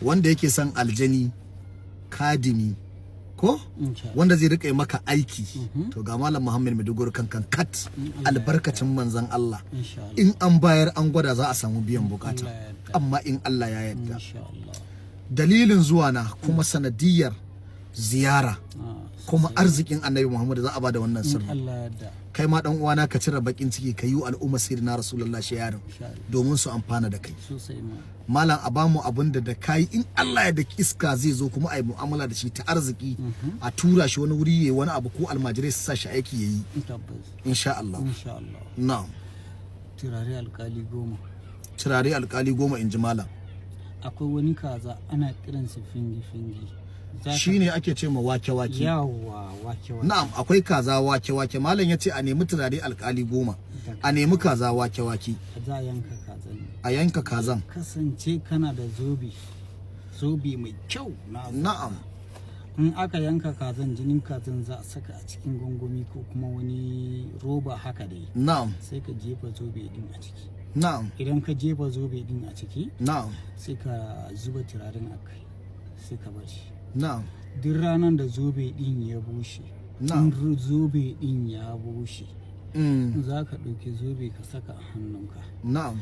Wanda yake son aljani kadimi ko Insha Allah. wanda zai rika yi maka aiki, to ga Malam Muhammad Maiduguri kan kan kat, albarkacin manzon Allah. Insha Allah. In an bayar an gwada, za a samu biyan bukata. Allah ya yarda. Amma in Allah ya yarda. Insha Allah. Dalilin zuwa na kuma sanadiyar ziyara kuma arzikin Annabi Muhammad za a bada wannan In sirri. Allah ya yarda. Kai ma dan uwana, ka cire bakin ciki, ka yi wa al'umma Sayyidina Rasulullah sharing Insha Allah. domin su amfana da kai. Sosai ma. Malam, a bamu abun da kai in Allah ya da iska zai zo kuma a yi mu'amala da shi ta arziki, a tura shi wani wuri yayi wani abu, ko almajirai su sa shi aiki yayi. Tabbas. Insha Allah. Insha Allah. Na'am. Turare alkali 10. Turare alkali 10, in ji malam. Akwai wani kaza ana kiransa fingi fingi. Shine ake ce ma wake wake. Yawa, wake wake. Na'am, akwai kaza wake wake. Malam ya ce a nemi turare alkali 10, a nemi kaza wake wake. Za a yanka kazan. A yanka kazan. Kasance kana da zobe, zobe mai kyau na In aka yanka kazan, jinin kazan za a saka a cikin gwangwami ko kuma wani roba haka dai. Sai ka jefa zobe din a ciki. Idan ka jefa zobe din a ciki, sai ka zuba turaren a kai, sai ka bar shi. Duk ranar da zobe din ya bushe, in zobe din ya bushe, za ka ɗauki zobe ka saka a hannunka.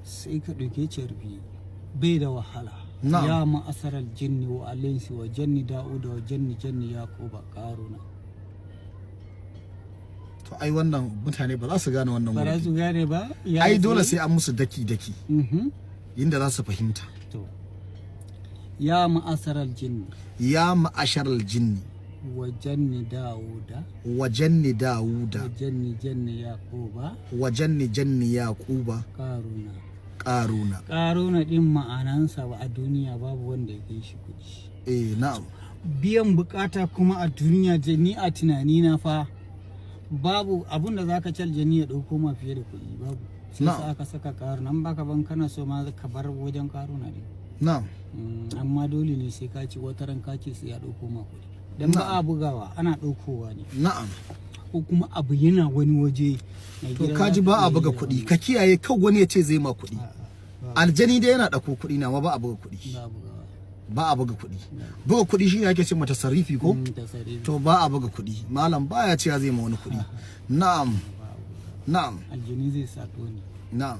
Sai ka ɗauki carbi, bai da wahala. Ya ma'asharal jinni wa alinsi wa janni da'uda wa janni janni yaquba qaruna. To ai wannan mutane ba za su gane wannan Ba za wuri. su gane ba ya. Ai dole sai an musu daki daki inda za su fahimta. To, ya ma'asharal jinni. Ya ma'asharal jinni. Wa janni da'uda. Wa janni dawuda. Wa janni janni yaquba. Wa janni janni yaquba. Qaruna. Qaruna. Qaruna din ma'anansa ba a duniya babu wanda ya kai shi kuɗi. Eh, na'am. Biyan bukata kuma a duniya, ni a tunani na fa, babu abun da zaka ci aljani ya dauko ma fiye da kuɗi, babu. Sai sa aka saka karuna. An baka ban kana so ma ka bar wajen karuna ne. Amma dole ne sai ka ci, wata ran ka ce sai ya dauko ma kuɗi, dan ba a bugawa, ana daukowa ne. Ko kuma abu yana wani waje mai To gida kaji za ba ka a iya buga yi da kuɗi. wannan. Ka kiyaye kan wani ya ce zai ma kuɗi. A'a, ba Aljani dai yana ɗauko kuɗi na, ma ba a buga kuɗi. Ba a bugawa. Ba a buga kuɗi. Buga kuɗi shine ake ce mata sarrifi ko? Tasarifi. To ba a buga kuɗi. Malam baya cewa zai ma wani kuɗi. Na'am. Ba a bugawa. Na'am. Aljani zai sato ne. Na'am,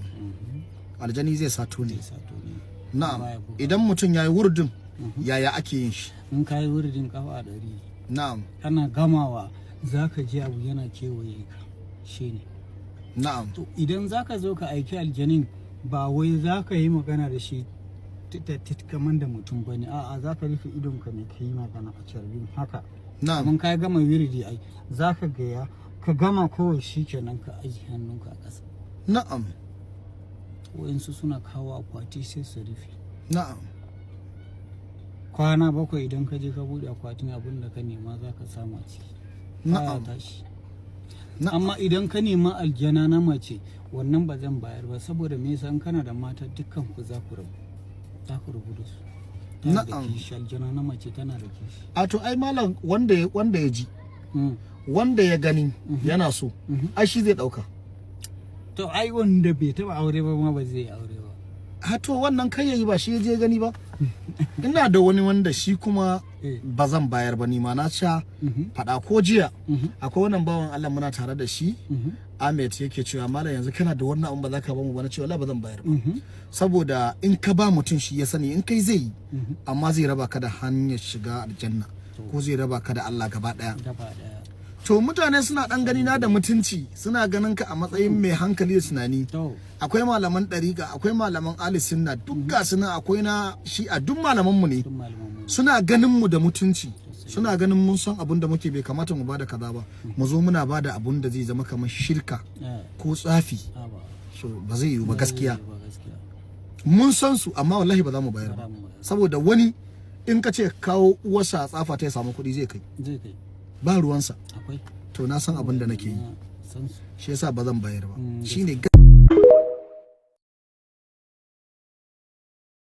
aljani zai sato ne. Zai sato ne. Baya bugawa. Idan mutum yayi wurdin, yaya ake yin shi? In ka yi wuridin kafa 100, kana gamawa za ka ji abu yana kewaye ka, shi ne. To idan za ka zo ka aiki aljanin, ba wai za ka yi magana da shi kamar da mutum ba ne. A'a, za ka rufe idonka ne ka yi magana a carbin haka. Mun ka gama wiridi, ai za ka gaya ka gama kawai, shi kenan, ka aji hannunka a ƙasa. Waɗansu suna kawo akwati sai su rufe. Kwana 7 idan ka je ka buɗe akwatin, abin da ka nema za ka samu a ciki. Baya tashi. Amma idan ka nema aljana na mace, wannan ba zan bayar ba, saboda me yasa? In kana da mata, dukkan ku za ku rabu, za ku rabu da su. Tana da kishi, aljana na mace tana da kishi. A to ai malam, wanda ya ji, wanda ya gani yana so, ai shi zai dauka. To ai wanda bai taba aure ba ma ba zai yi aure ba. A to wannan kai yayi, ba shi ya je gani ba. Ina da wani wanda shi kuma ba zan bayar ba, ni ma na sha faɗa ko jiya. Akwai wannan bawan Allah muna tare da shi, Ahmed, yake cewa, "Malam, yanzu kana da wannan abun ba za ka ba mu ba?" Na cewa wallahi ba zan bayar ba, saboda in ka ba mutum shi ya sani, in kai zai yi, amma zai raba ka da hanyar shiga aljanna ko zai raba ka da Allah gaba daya. Gaba daya. To mutane suna dan gani na da mutunci, suna ganin ka a matsayin mai hankali da tunani. Akwai malaman ɗariƙa, akwai malaman ahli sunna, duk ga su nan, akwai na shi'a, duk malaman mu ne. Duk malaman mu. Suna ganin mu da mutunci, suna ganin mun san abun da muke, bai kamata mu bada kaza ba, mu zo muna bada abun da zai zama kamar shirka ko tsafi. Ba So ba zai yiwu ba gaskiya. Ba gaskiya. Mun san su, amma wallahi ba za mu bayar Ba ba. za mu bayar. Saboda wani in ka ce kawo uwarsa a tsafa ta ya samu kuɗi, zai kai. Zai kai. Ba ruwansa. Akwai. To na san abin da nake yi. Na san su. Shi yasa ba zan bayar ba. Shine.